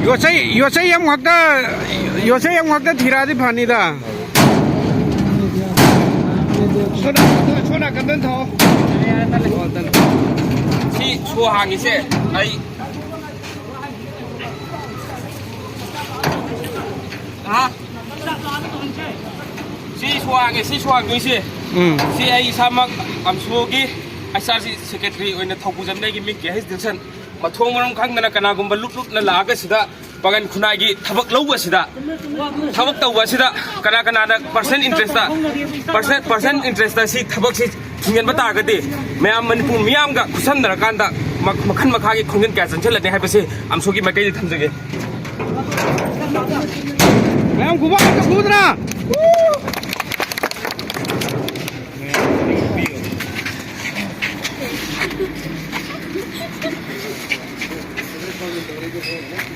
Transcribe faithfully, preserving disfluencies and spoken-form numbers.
ꯌꯣꯠꯆꯩ, ꯌꯣꯠꯆꯩ ꯑꯃꯈꯛꯇ, ꯌꯣꯠꯆꯩ ꯑꯃꯈꯛꯇ ꯊꯤꯔꯛꯑꯗꯤ ꯐꯅꯤꯗ꯫ ꯁꯣꯝ ꯅꯥꯀꯟꯗ, ꯁꯣꯝ ꯅꯥꯀꯟꯗ ꯊꯥꯎ꯫ ꯁꯤ ꯁꯣ ꯍꯥꯡꯉꯤꯁꯦ ꯑꯩ꯫ ꯍꯥ? ꯁꯤ ꯁꯣ ꯍꯥꯡꯉꯦ, ꯁꯤ ꯁꯣ ꯍꯥꯡꯗꯣꯏꯁꯦ꯫ ꯎꯝ꯫ ꯁꯤ ꯑꯩ ꯏꯁꯥꯃꯛ ꯑꯝꯁꯨꯒꯤ ꯑꯩꯆ ꯑꯥꯔ ꯁꯤ ꯁꯦꯀ꯭ꯔꯦꯇꯔꯤ ꯑꯣꯏꯅ ꯊꯧꯄꯨꯖꯝꯗꯒꯤ ꯃꯤꯡ ꯀꯦ ꯍꯩꯁ ꯗꯤꯜꯁꯟ꯫ ꯃꯊꯣꯡ ꯃꯔꯝ ꯈꯪꯗꯅ ꯀꯅꯥꯒꯨꯝꯕ ꯂꯨꯞ ꯂꯨꯞꯅ ꯂꯥꯛꯑꯒ ꯁꯤꯗ ꯄꯥꯉꯟ ꯈꯨꯟꯅꯥꯏꯒꯤ ꯊꯕꯛ ꯂꯧꯕ ꯑꯁꯤꯗ, ꯊꯕꯛ ꯇꯧꯕ ꯑꯁꯤꯗ ꯀꯅꯥ ꯀꯅꯥꯅ personal interest, personal, personal interest ꯁꯤ ꯊꯕꯛꯁꯤ ꯊꯤꯡꯖꯤꯟꯕ ꯇꯥꯔꯒꯗꯤ ꯃꯌꯥꯝ, ꯃꯅꯤꯄꯨꯔ ꯃꯤꯌꯥꯝꯒ ꯈꯨꯠꯁꯝꯅꯔꯀꯥꯟꯗ ꯃ-, ꯃꯈꯜ ꯃꯈꯥꯒꯤ ꯈꯣꯡꯖꯪ ꯀꯌꯥ ꯆꯪꯁꯤꯜꯂꯅꯤ ꯍꯥꯏꯕꯁꯤ ꯑꯝꯁꯨꯒꯤ ꯃꯥꯏꯀꯩꯗꯒꯤ ꯊꯝꯖꯒꯦ꯫ ꯃꯌꯥꯝ ꯈꯨꯕꯥꯛ ꯑꯝꯇ ꯈꯨꯗꯅ!